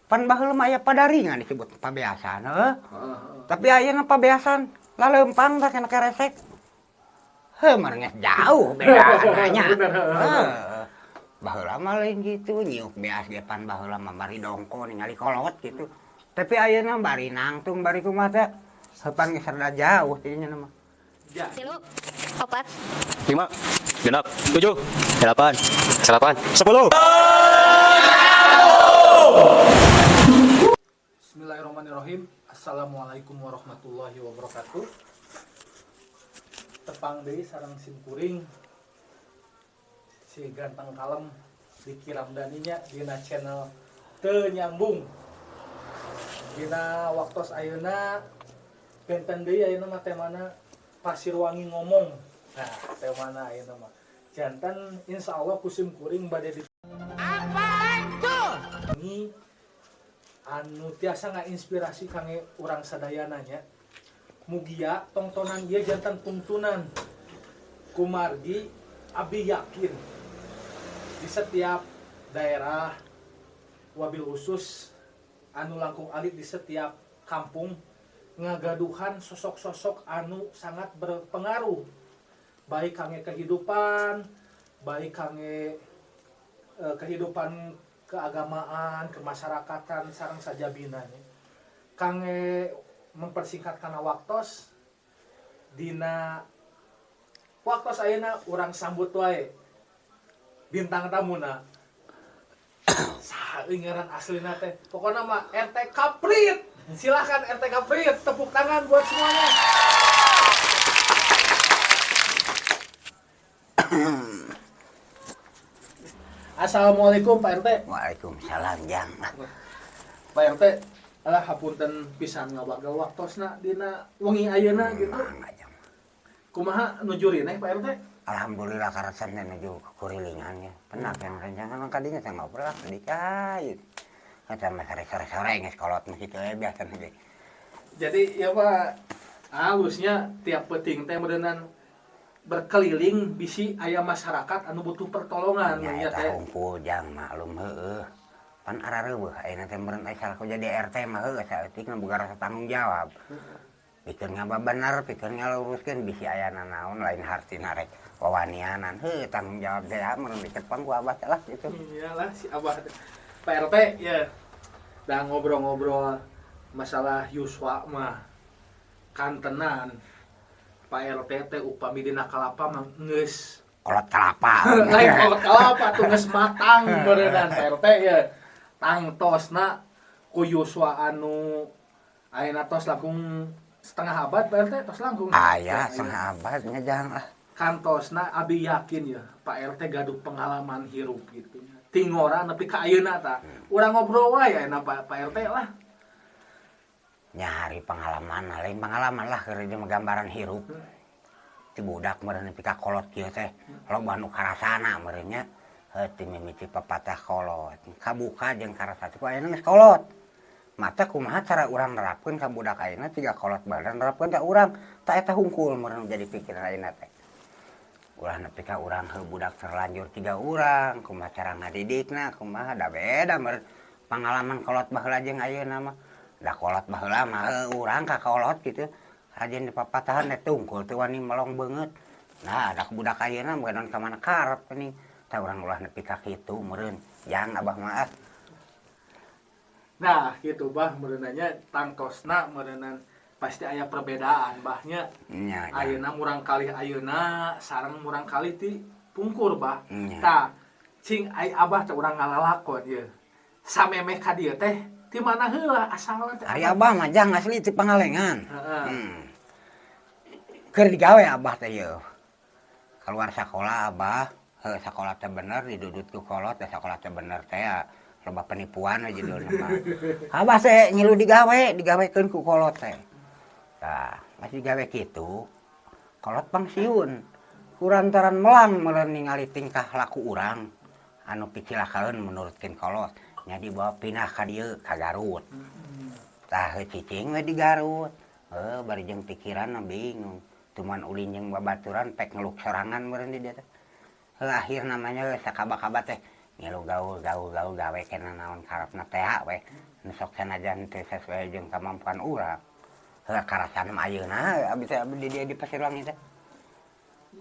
Pan baheula mah aya padaringan disebut pabeasan heuh. Tapi ayeuna pabeasan laleumpang tah kana keresek. Heuh meureun jauh bedana nya. Heeh. Baheula mah lain kitu nyiuk beas ge pan baheula mah bari dongko ningali kolot kitu. Tapi ayeuna bari nangtung bari kumaha teh heupan geus rada jauh tidinya mah. 3, 4, 5, 6, 7, 8, 9, 10. Bismillahirrahmanirrahim. Assalamualaikum warahmatullahi wabarakatuh. Tepang deui sareng sim kuring si ganteng kalem Diki Ramdhaninya dina channel Teu Nyambung. Dina waktos ayeuna benten deui ayeuna mah temana Pasirwangi ngomong. Nah, temana ayeuna mah. Janten insyaallah ku sim kuring bade di Apaan tuh? Ini anu tiasa ngainspirasi kangge urang sadayana nya. Mugia tongtonan ieu janten tungtunan kumargi abdi yakin di setiap daerah wabil khusus anu langkung alit di setiap kampung ngagaduhan sosok-sosok anu sangat berpengaruh baik kangge kehidupan, baik kangge kehidupan keagamaan, kemasyarakatan sareng sajabina nya. Kangge mempersingkat kana waktos dina waktos ayeuna urang sambut wae bintang tamuna. Saha ngaran aslina teh? Pokona mah RT Kaprit. Silahkan RT Kaprit, tepuk tangan buat semuanya. Assalamualaikum Pak RT. Waalaikumsalam jang. Pak RT, alah hapunten pisan ngawagel waktosna dina wengi ayeuna gitu. Kumaha nuju rineh Pak RT? Alhamdulillah karasan teh nuju kurilingan ya. Penak yang rencangan mah kadinya teh ngobrol lah dikait. Eta mah sore-sore geus kolot mah kitu we biasa ge. Jadi ya Pak, halusnya tiap peuting teh meureunan berkeliling bisi aya masyarakat anu butuh pertolongan ya nya teh. Hungkul jang maklum heueuh. Pan arareuweuh ayeuna teh meureun aya salaku jadi RT mah heueuh saeutik boga rasa tanggung jawab. Pikeun ngababener, pikeun ngaluruskeun bisi aya nanaon lain hartina rek wawanianan. Heueuh tanggung jawab teh meureun dicepeng ku abah teh lah gitu. Iyalah si abah teh. Pak RT ya. Dah ngobrol-ngobrol masalah yuswa mah kantenan. Pak RT teh upami dina kalapa mah geus kolot kalapa. Lain kolot kalapa tuh geus matang beureunan Pak RT ya. Tangtosna ku yuswa anu ayeuna tos langkung setengah abad Pak RT tos langkung. Aya setengah abad nya jang lah. Kantosna abi yakin ya Pak RT gaduh pengalaman hirup gitu. Tingora nepi ka ayeuna tah. Urang ngobrol wae ayeuna Pak RT lah. Nyari pengalaman, lain pengalaman lah keur jeung gambaran hirup. Ti budak meureun nepi ka kolot kieu teh, loba nu karasana meureun nya. Heuh ti mimiti papatah kolot, kabuka jeung karasa teh ku ayeuna geus kolot. Mata kumaha cara urang nerapkeun ka budak ayeuna tiga kolot badan nerapkeun ka urang, tah eta hungkul meureun jadi pikiran ayeuna teh. Ulah nepi ka urang heuh budak terlanjur tiga urang, kumaha cara ngadidikna, kumaha da beda meureun pengalaman kolot baheula jeung ayeuna mah. Da kolot baheula mah heuh urang ka kolot kitu. Rajin dipapatahan teh tungkul teu wani melong beungeut. Nah, da budak ayeuna mah ka mana karep geuning. Tah urang ulah nepi ka kitu meureun. Jang abah mah ah. Nah, kitu bah meureunanya tangtosna meureunan pasti aya perbedaan bahnya. Nya, ayeuna murang kalih ayeuna sareng murang kalih ti pungkur bah. Nya. Tah, cing ai abah teh urang ngalalakon ieu. Samemeh ka dieu teh ti mana heula asalna teh? Ari abah mah jang asli ti Pangalengan. Heeh. Keur digawe abah teh ieu. Keluar sakola abah, heuh sakola teh bener didudut ku kolot teh sakola teh bener teh ya. Loba penipuan we judulna mah. Abah teh ngilu digawe, digawekeun ku kolot teh. Tah, masih digawe kitu, kolot pangsiun. Kurantaran melang meureun ningali tingkah laku urang anu picilakaeun menurutkeun kolot. Nya dibawa pindah ka dieu ka Garut. Tah heuh cicing we di Garut. Heuh bari jeung pikiranna bingung. Cuman ulin jeung babaturan pek ngeluk sorangan meureun di dieu teh. Heuh akhir namanya we sakaba-kaba teh Ngilu gaul gaul gaul gawe kena naon karepna teh we. Nu sok sanajan teu sesuai jeung kamampuan urang. Heuh karasana mah ayeuna abdi teh abdi di dieu di Pasirwangi teh.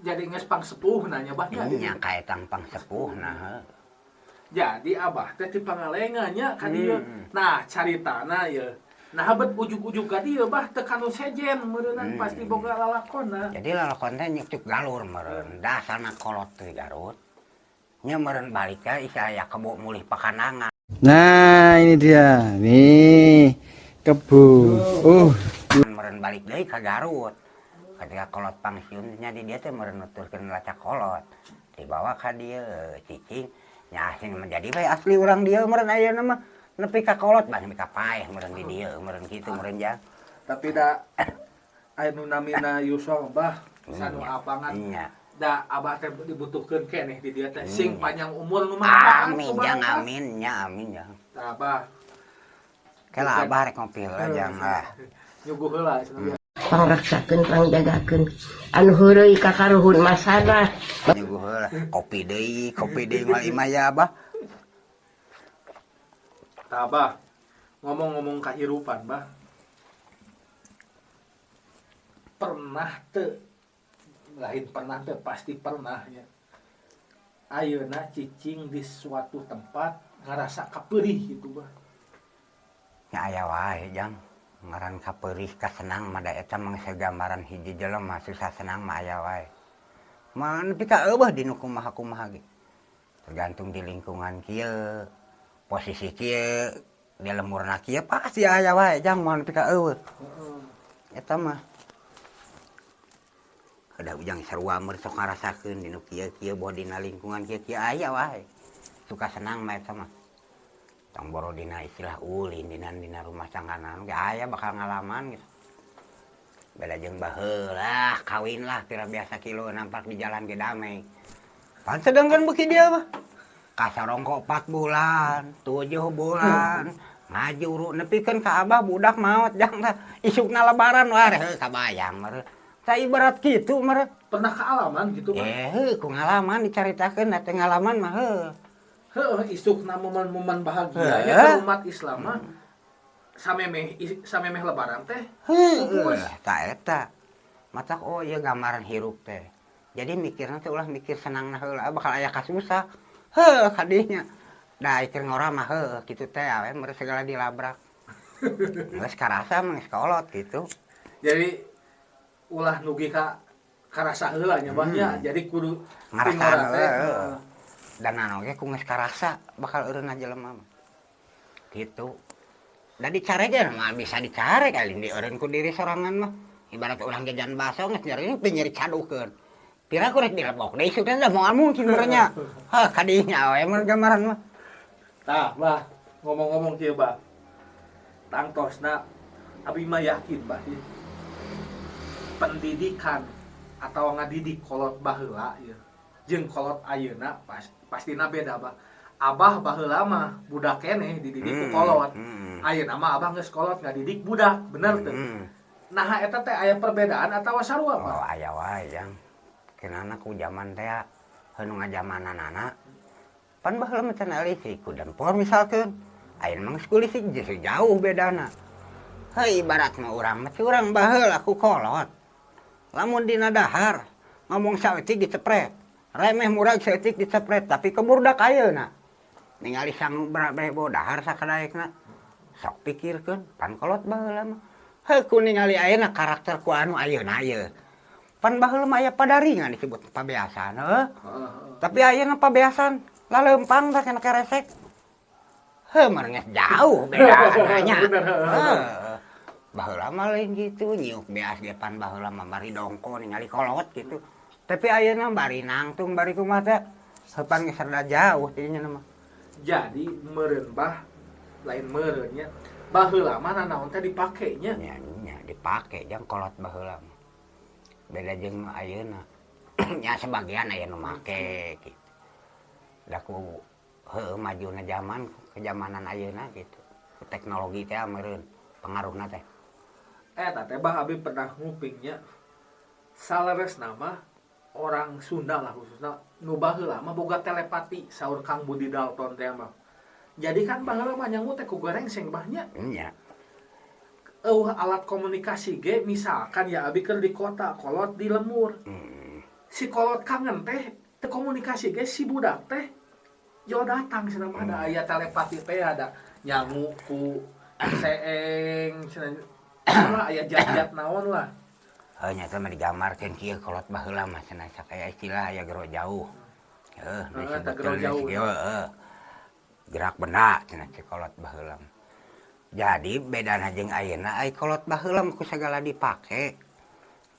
Jadi geus pangsepuhna nya Bah nya. Nya kaetang pangsepuhna heuh. Jadi Abah teh ti Pangalengan nya ka dieu. Nah, caritana ieu. Nah, bet ujug-ujug ka dieu Bah teu kanu sejen meureunnan pasti boga lalakonna. Jadi lalakon teh nyuk galur meureun. Dasarna kolot teh Garut. Nya meureun balik ka isa aya kebo mulih pakanangan. Nah, ini dia. Nih, kebo. Meureun balik deui ka Garut. Ketika kolot pangsiun nya di dieu teh meureun nuturkeun lacak kolot. Dibawa ka dieu cicing nya asing menjadi bae asli urang dieu meureun ayeuna mah nepi ka kolot bah nepi ka paeh meureun di dieu meureun kitu meureun jang. Tapi da anu namina Yuswa Bah sanu apangan. Nya. Da Abah teh dibutuhkeun keneh di dieu teh sing panjang umur nu manfaat. Amin jang amin nya amin jang. Tah Abah. Kela Abah rek ngopi heula jang ah. Nyuguh heula cenah. Pangraksakeun pangjagakeun anu heureuy ka karuhun masalah. Nyuguh heula kopi deui mah imah ya Abah. Tah Abah, ngomong-ngomong kahirupan Bah. Pernah teu lain pernah teu pasti pernah nya. Ayeuna cicing di suatu tempat ngarasa kapeurih gitu Bah. Nya aya wae jang. Ngaran kapeurih kasenang mah da eta mah geus gambaran hiji jelema susah senang mah aya wae. Mah nepi ka eueuh dinu kumaha-kumaha ge. Tergantung di lingkungan kieu, posisi kieu, di lemurna kieu pasti aya wae jang moal nepi ka eueuh. Eta mah. Ada ujang sarua meur sok ngarasakeun dinu kieu-kieu boh dina lingkungan kieu-kieu aya wae. Suka senang mah eta mah. Tong boro dina istilah ulin dina dina rumah tangga ge aya bakal ngalaman gitu. Beda jeung baheula kawin lah pira biasa kilo nampak di jalan ge damai. Pan sedangkan beuki dia mah kasarongko 4 bulan, 7 bulan, ngajuru nepikeun ka Abah budak maot jang tah isukna lebaran wah heuh kabayang meureun. Tah ibarat kitu meureun. Pernah kaalaman gitu Bah? Heuh ku ngalaman dicaritakeun teh ngalaman mah heuh. Heuh isukna momen-momen bahagia ya ke umat Islam mah samemeh lebaran teh. Heuh tah eta. Matak oh ieu gambaran hirup teh. Jadi mikirna teh ulah mikir senangna heula bakal aya kasusah. Heuh kadinya. Da ikir ngora mah heuh kitu teh awe meureun segala dilabrak. Geus karasa mah geus kolot kitu. Jadi ulah nugi ka karasa heula nya Bah nya. Jadi kudu ngarasaan heula. Dan anu ge ku geus karasa bakal eureunna jelema mah. Kitu. Da dicarek ge mah bisa dicarek alin dieureun ku diri sorangan mah. Ibarat urang jajan bakso geus nyeri teh nyeri cadukeun. Pira ku rek dilebok deui isuk teh da moal mungkin meureun nya. Heuh kadinya we mun gambaran mah. Tah Bah, ngomong-ngomong kieu Bah. Tangtosna abi mah yakin Bah ieu. Pendidikan atau ngadidik kolot baheula ieu jeung kolot ayeuna pastina beda Bah. Abah baheula mah budak keneh dididik ku kolot. Ayeuna mah abah geus kolot ngadidik budak, bener teu? Nah eta teh aya perbedaan atawa sarua Bah? Oh aya wae jang. Kenana ku jaman teh heuh nu ngajamananana. Pan baheula mah cenah listrik ku dempor misalkeun. Ayeuna mah geus ku listrik geus jauh bedana. Heuh ibarat mah urang mah urang baheula ku kolot. Lamun dina dahar ngomong saeutik dicepret. Remeh murag saeutik dicepret tapi keburdak ayeuna. Ningali sangu brebo dahar sakadaekna. Sok pikirkeun pan kolot baheula mah. Heuh ku ningali ayeuna karakter ku anu ayeuna ieu. Pan baheula mah aya padaringan disebut pabeasan heuh. Tapi ayeuna pabeasan laleumpang tah kana keresek. Heuh mah geus jauh bedana nya. Heuh. Baheula mah lain kitu nyiuk beas ge pan baheula mah bari dongko ningali kolot kitu. Tapi ayeuna bari nangtung bari kumaha teh heupan geus rada jauh tidinya mah. Jadi meureun Bah lain meureun nya. Baheula mah nanaon teh dipake nya. Nya nya dipake jang kolot baheula mah. Beda jeung nu ayeuna. Nya sebagian aya nu make kitu. Da ku heueuh majuna zaman kejamanan ayeuna gitu. Teknologi teh meureun pengaruhna teh. Eta teh Bah abi pernah nguping nya. Saleresna mah Orang Sunda lah khususnya nu baheula mah boga telepati, saur Kang Budi Dalton teh mah. Jadi kan baheula mah nyangu teh ku gorengseng, Bah, nya. Nya. Euweuh alat komunikasi ge, misalkan ya abi keur di kota, kolot di lembur. Si kolot kangen teh teu komunikasi ge, si budak teh yo datang cenah mah, ada aya telepati teh, ada nyangu ku seeng cenah lah, aya jat-jat naon lah. Heuh, nya teh mah digambarkeun kieu, kolot baheula mah cenah aya istilah aya gero jauh. Heuh, nu Heeh, tah gero disebutkeun jauh. Kieu heuh. Gerak benda cenah si kolot baheula. Jadi bedana jeung ayeuna, ai kolot baheula mah ku sagala dipake.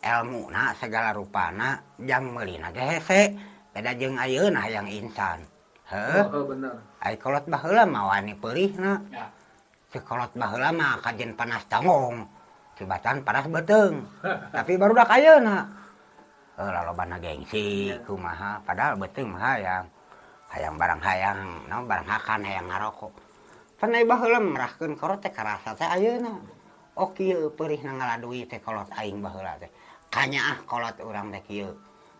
Elmuna segala rupana jang meulina ge hese. Beda jeung ayeuna hayang instan. Heuh. Heeh, bener. Ai kolot baheula mah wani peurihna. Ya. Si kolot baheula mah kajen panas tonggong. Tibatan panas beuteung. Tapi barudak ayeuna heuh lalobana gengsi kumaha, padahal beuteung mah hayang. Hayang barang, hayang naon, barang hakan, hayang ngarokok. Pan ai baheula merahkeun kolot teh karasa teh ayeuna. Oh, kieu peurihna ngala duit teh kolot aing baheula teh. Kanyaah kolot urang teh kieu.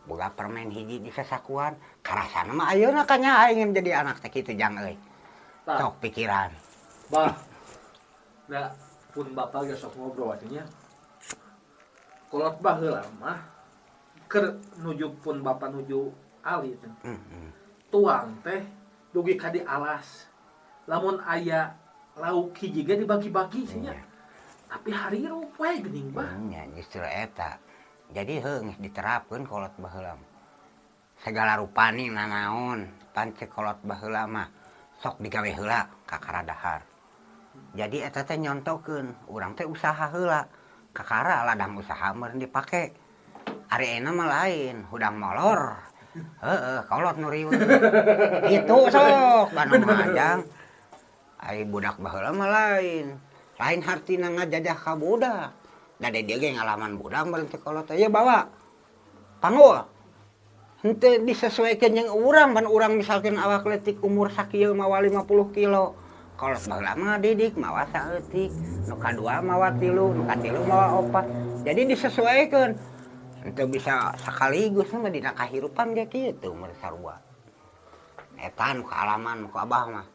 Boga permen hiji di sasakuan, karasana mah ayeuna kanyaah aing jadi anak teh kitu, Jang euy. Tah. Sok pikiran. Bah. Nah, pun bapak ge sok ngobrol artinya. Kolot baheula mah keur nuju pun bapak nuju alit. Tuang teh dugi ka di alas. Lamun aya lauk hiji ge dibagi-bagi cenah. Iya. Tapi hari we geuning, Bah. Nya justru eta. Jadi heuh geus diterapkeun kolot baheula mah. Segala rupani nanaon, pan cek kolot baheula mah sok digawe heula kakara dahar. Jadi eta teh nyontokeun urang teh usaha heula. Kakara ladang usaha meureun dipake. Ari ayeuna mah lain, hudang molor. Heeh, kolot nu riweuh. Itu sok Bandung mah, Jang. Ai budak baheula mah lain. Lain hartina ngajajah ka budak. Da di dieu ge ngalaman budak meureun teh kolot teh, "Ieu bawa. Panggul." Henteu disesuaikan jeung urang, pan urang misalkan awak leutik umur sakieu mawa 50 kilo. Kolot baheula mah didik mawa saeutik, nu kadua mawa tilu, nu katilu mawa opat. Jadi disesuaikan. Henteu bisa sekaligus mah, dina kahirupan ge kitu meureun sarua. Eta nu kaalaman ku abah mah.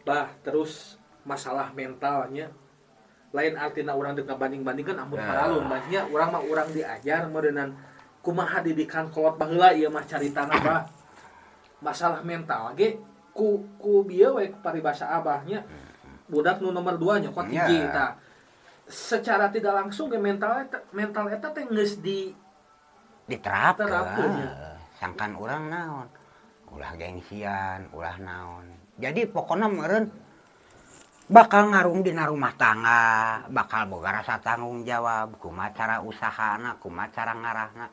Bah, terus masalah mentalnya lain artinya urang dek ngabanding-bandingkeun ampun paralun, Bah, nya, urang mah urang diajar meureunan kumaha didikan kolot baheula, ieu mah caritana, Bah. Masalah mental ge ku ku bieu we paribasa abahnya, budak nu nomor 2 nyokot hiji tah. Secara tidak langsung ge mental eta teh geus di diterapkeun. Terapkeun, ya. Sangkan urang naon, ulah gengsian, ulah naon. Jadi pokoknya meureun bakal ngarung dina rumah tangga, bakal boga rasa tanggung jawab, kumaha cara usahana, kumaha cara ngarahna.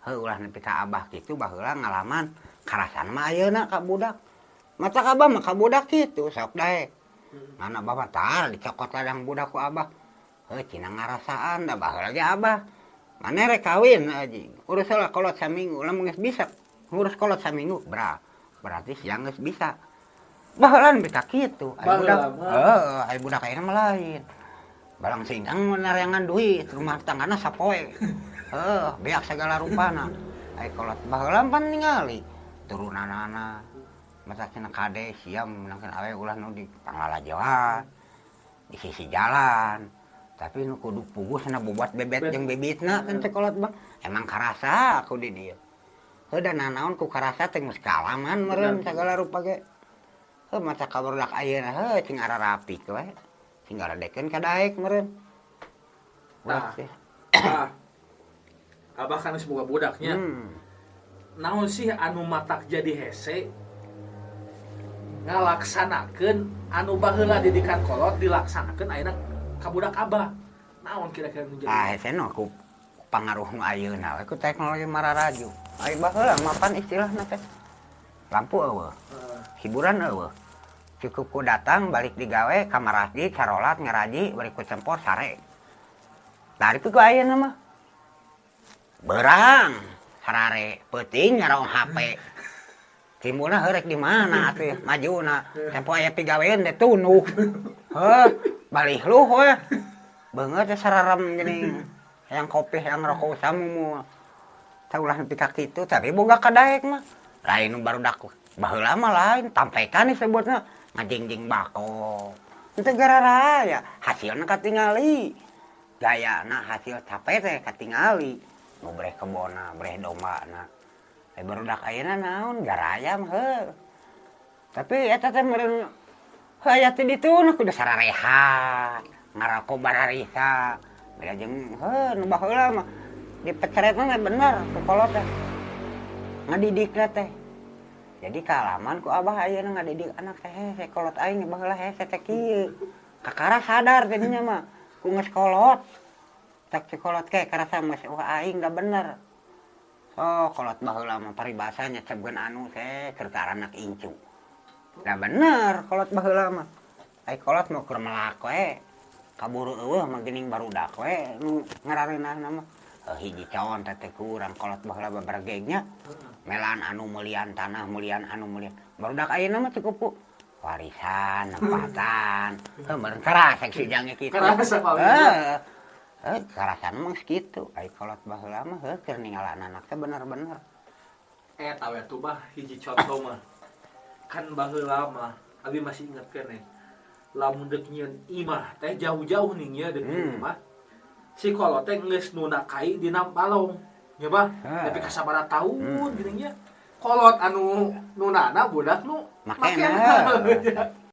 Heuh, ulah nepi ka abah kitu baheula ngalaman, karasana mah ayeuna ka budak. Mata ka abah mah ka budak kitu sok daek. Ngan abah mah tar dicokot ladang budak ku abah. Heuh, cina ngarasaan da baheula ge abah. Maneh rek kawin anjing, urus heula kolot saminggu, lamun geus bisa ngurus kolot saminggu, berarti siang geus bisa. Baheula nepi ka kitu, ai Baheula budak mah. Heeh, ai budak ayeuna mah lain. Balang sindang nareangan duit, rumah tanggana sapoe. Heuh, beak segala rupana. Ai kolot baheula pan ningali turunanana. Mata cenah kade sia meunangkeun awe ulah nu di panglalajoan, di sisi jalan. Tapi nu kudu puguh cenah bobat bebet Bet. jeung bibitna kan cek kolot mah. Emang karasa aku di dieu. Heuh, da nanaon ku karasa teh geus kaalaman meureun sagala rupa ge. Heuh, mata ka barudak ayeuna heuh cing ararapik we. Cing ngaradekeun ka daek meureun. Ulah Tah. sih. Tah. Abah kan geus boga budaknya. Naon sih anu matak jadi hese ngalaksanakeun anu baheula didikan kolot dilaksanakeun ayeuna ka budak abah? Naon kira-kira nu jadi? Ah, hese nu ku pangaruh nu ayeuna we ku teknologi mararaju. Ai baheula mapan istilahna teh. Lampu euweuh, hiburan euweuh. Cukup ku datang balik digawe ka masjid, sarolat, ngaraji, bari ku cempor sare. Dari ku ayeuna mah. Berang, sarare, peuting nyarong HP. Timbulna heurek di mana atuh majuna. Tempo aya pigawean teh tunduh. Heuh, balih luh we. Beungeut teh sararem geuning. Hayang kopi, hayang rokok samumu. Tah, ulah nepi ka kitu, tapi boga kadaek mah. Lain nu barudak baheula mah, lain tampekan disebutna, ngajingjing bako. Henteu gararaya, hasilna katingali. Gayana hasil capek teh katingali. Nu breh kebona, breh dombana. Eh, barudak ayeuna naon, garayam heuh. Tapi eta teh meureun heuh aya teh ditu nu kudu sararehat, ngaroko bararisa. Beda jeung heuh nu baheula mah dipeceretna teh bener ku kolot teh. Ngadidikna teh. Jadi kaalaman ku abah ayeuna ngadidik anak teh, hese kolot aing baheula hese teh kieu. Kakara sadar jadinya mah ku geus kolot. Tak si kolot ke karasa geus, wah, aing da bener. Oh, kolot baheula mah paribasa nyecebkeun anu teh keur ka anak incu. Da bener kolot baheula mah. Ai kolot mah keur melak we. Kaburu eueuh mah geuning barudak we nu ngarareunahna mah. Hiji contoh teh kurang kolot baheula babargegnya. Melan anu meulian tanah, meulian anu meulian. Barudak ayeuna mah cukup ku warisan, nempatan. Heuh, meureun karasa si jange kitu. Karasa, Pak. Heuh. Heuh, karasana mah geus kitu. Ai kolot baheula mah heuh keur ningalan anak teh bener-bener. Eta we tuh, Bah, hiji contoh mah. Kan baheula mah abi masih inget keneh. Lamun deuk nyieun imah teh jauh-jauh nih nya deuk nyieun imah. Si kolot teh geus nuna kai dina balong. Nya, Bah, Ah. nepi ka sabaraha taun geuning nya. Kolot anu nunana, budak nu Makena. makena.